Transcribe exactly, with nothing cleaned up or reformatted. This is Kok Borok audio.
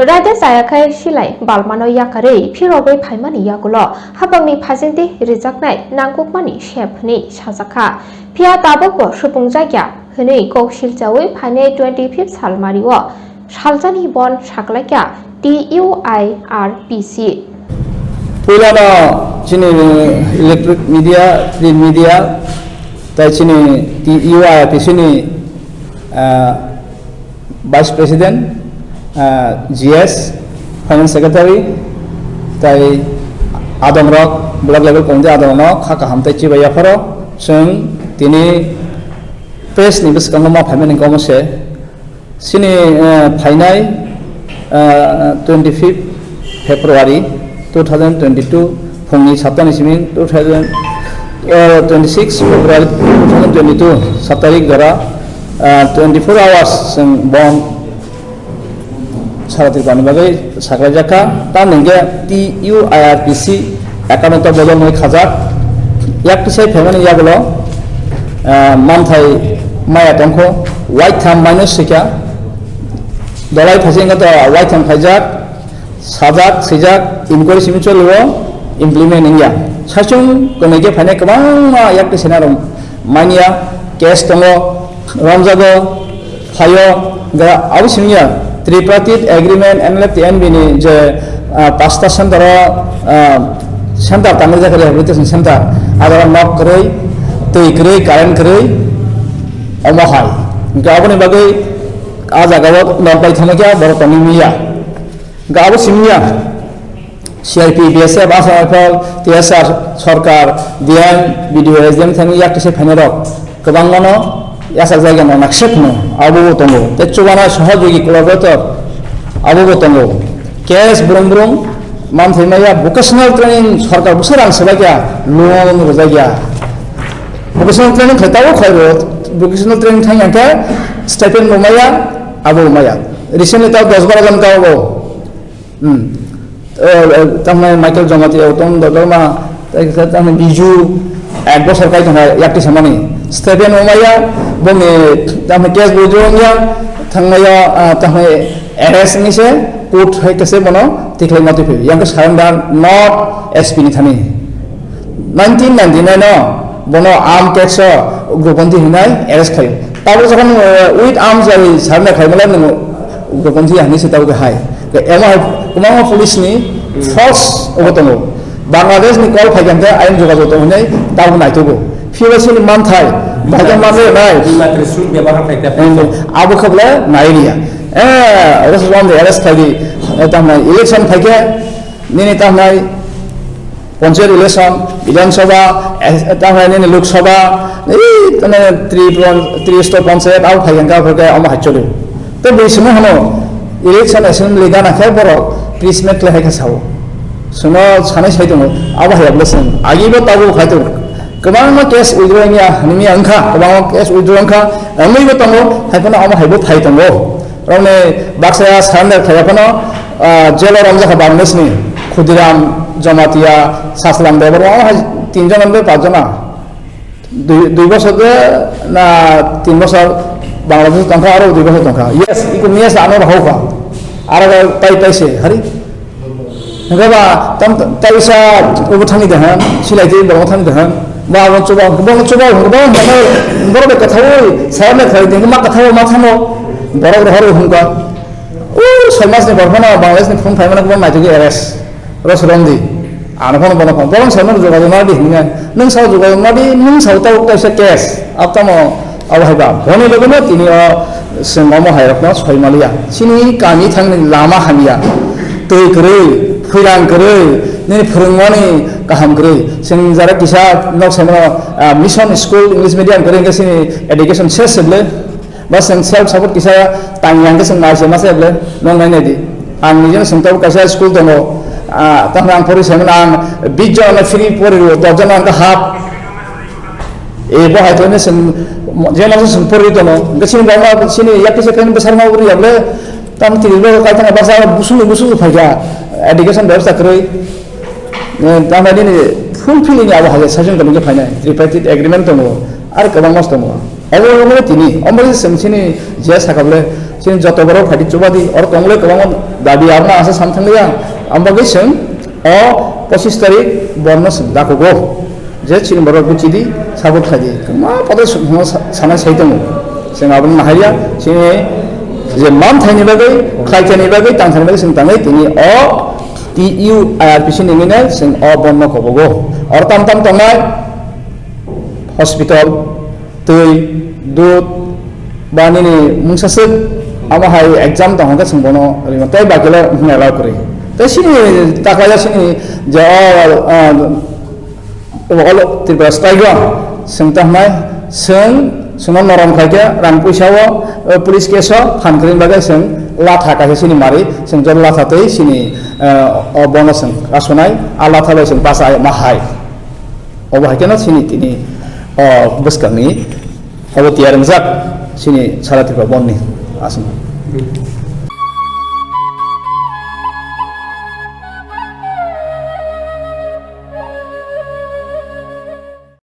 Raida chaya khai silai balmano yakarwi phirogwi phaimani yagulo hapangni phasingtwi rijaknai nangkukmani sep hwnwi sajakha. Phiya tabukbo supungjakya hwnwi kok silchawi phainai twenty fifth salmario saljani bon saklaikha T U I R P C. Puilano chini electronic media, print media, tai chini T U I R P C ni, ah, Vice President, ah, G S, Finance Secretary, tai adongrok, block level committee adongrok kha kaham tei chibai yapharo chwng tini press ni bwskango ma phaimani komo se. Chini, eh, phainai, eh, twenty fifth February two thousand twenty-two phungni saptani simi two thousand, eh, twenty-six February two thousand twenty-two saptarik jora, eh, twenty-four hours chwng bon sara Tripurani bagwi saklaijakha. Tamni hwnkhe T U I R P C account o bodol wngwi khajak. Yak tisai phaimani yagulo, eh, manthai maya tongkho, waitham minus swikha. Dolai phaising to waitham khaijak, sajak, swijak, inquiry simi cholio, implement wngya. Saichung kwnwi khe phainai kwbangma yak tisai narok manya, case tongo, romjago, phaio, ga abo simi ya, tripartite agreement N L F T N B ni je, ah, pasta center o, ah, center tangwi jakha rehabilitation center, adara nok kwrwi, twi kwrwi, current kwrwi, omo hai. Hwnkhe aboni bagwi a jagao nok bai thangma khe borok tongwi manya. Hwnkhe abo simi ya, C R P, B S F, Assam Rifle, T S R, sorkar, D M, B D O, S D M thani yak tisai phainai rok kwbangmano yachak jaga no nakse phano abo bo tongo. Tei chubana sohojogi collaborator abo bo tongo. Case brum brum manthai maya vocational training sorkar bwsa rang swbaikha loan rwjakya. Vocational training khai tabo khai rw, vocational training thang yang khe stipend bo maya, abo bo maya. Recently tao dos baro jon tao bo. Hmm. Eh, eh, tamni Michael Jamatia, Uttam Debbarma, tei khe tamni Biju, ek bosor kai tongkha yakti samani. Stephen Omaya, bongni tamni case withdraw wngya, thangnaio, ah, tamni arrest wngwi se court hai khe se bono tikhlai ma twi phai. Yang khe surrender not S P ni thani. Nineteen ninety-nine o bono armed case o ugroponthi hinai arrest khlaio. Tabuk jokhon, eh, with arms bai surrender khlai male nwng ugroponthi hinwi se tabuk hai. Emo hai kwbangma police ni force obo tongo. Bangladesh ni call phai khe ayang jogajog tong hinai tabuk naitugo. Phiya sini manthai, bahaikhe manthai nai. Bima Trishul byabohar khlai kha. Abo khe bole nai riya. Eh, arrest on the arrest khlai di. Eh, tamnai election phai khe nini tamnai Panchayat election, Bidhan Sabha, eh, tamni nini Lok Sabha, eh, tane tri pon-, tri sto panchayat, abo phai khe, abo phai khe, omo hai choli. To bui simo hano, election assembly gana khe borok, Christmas khlai hai khe sao. Suno sanai sai tongo, abo hai abole seng. Agi bo tabuk khai tongo. Kwbangma case withdraw wngya, hinwi wngkha, kwbangma case withdraw wngkha, wngwi bo tongo, hai phano omo hai bo phai tongo. Rokni baksa surrender khlaiya phano, ah, jail o romjakha Bangladeshni Khudiram Jamatia, Sachlam Debbarma, omo hai tin jona tei pach jona. Dui, dui bosor de na tin bosor Bangladesh tongkha, aro dui bosor tongkha. Yes, iko yes ano rohokha. Aro tai tai se, hari? Hingke ba, tam, taisa, obo thangni dehan, silai twi borok thangni dehan. Ba, abo chuba, bo chuba, bo, bo, borok bai kwthaui, sayamne khlai tongkhe ma kwthao ma thano, borok rohor hwnka. O, soi mas ni borok phano Bangladesh ni phone phaimano, bo naitugwi arrest. Ro sorondi. Ano phano bono phone. Borok saimano jogajog nadi hinwi. Nwng sao jogajog nadi, nwng sao tao kaisa case. Aptamo Abo hai ba, boni logono tini o chwng omo hai rokno soi maliya. Chini kami thangni lama hamya. Twi kwrwi, phuirang kwrwi, nini phwrwngmani kaham kwrwi. Chwng jara kisa nok saimano, ah, mission school English medium kwrwi hwnkhe chini education ses se ble. Ba chwng self support kisa tang yang khe chwng nai se ma se ble. Nok nai nai di. Ang nijeno chwng tabuk kaisa school tongo. Ah, tamo ang pori saimano ang bish jon no free pori rwo, dos jon no ang half. E bo hai thani chwng, je masa chwng pori tono. Hwnkhe chini baba, chini yakisa khe bwsarma uri yable, tam tini bo kai thang basa busung busung phai kha. Education bebostha kwrwi. Eh, tamani ni fulfilling abo hai session kami khe phainai. Tripartite agreement tongo. Ar kwbangma tongo. Obo wngwi tini, omo bagwi chwng chini je sakha bole, chini joto borok phaidi chubadi, oro tongmole kwbangma dabi arokno asa sam thanglia, omo bagwi chwng o pochis tarik borno chwng dakugo, je chini borok buchidi, support khaidi, kwbangma podo chwng sa-, sana sai tongo, chwng abono nahaiya, chini je mamthaini bagwi, khlaithaini bagwi, tangthani bagwi chwng tangwi tini o T U I R P C ni nini chwng o borno kobogo, oro tam tam tongnai, hospital, twi, dud, ba nini mungsa swk, amo hai exam tong hwnkhe chwng bono rwma tei bakilo hwnwi allow kwrwi. Tei chini taklaijak chini je o, o, o, Tripura strike o chwng tongmai chwng chwngno norom khaikhe rang puisa o, o, police case o phan kwrwini bagwi chwng latha kaisa chini mari chwng jol latha tei chini, o, o bono chwng kasonai a latha bai chwng bachai ma hai. Obo hai kheno chini tini o bwskangni obo tiyar wngjak chini sara Tripura bondni aswk.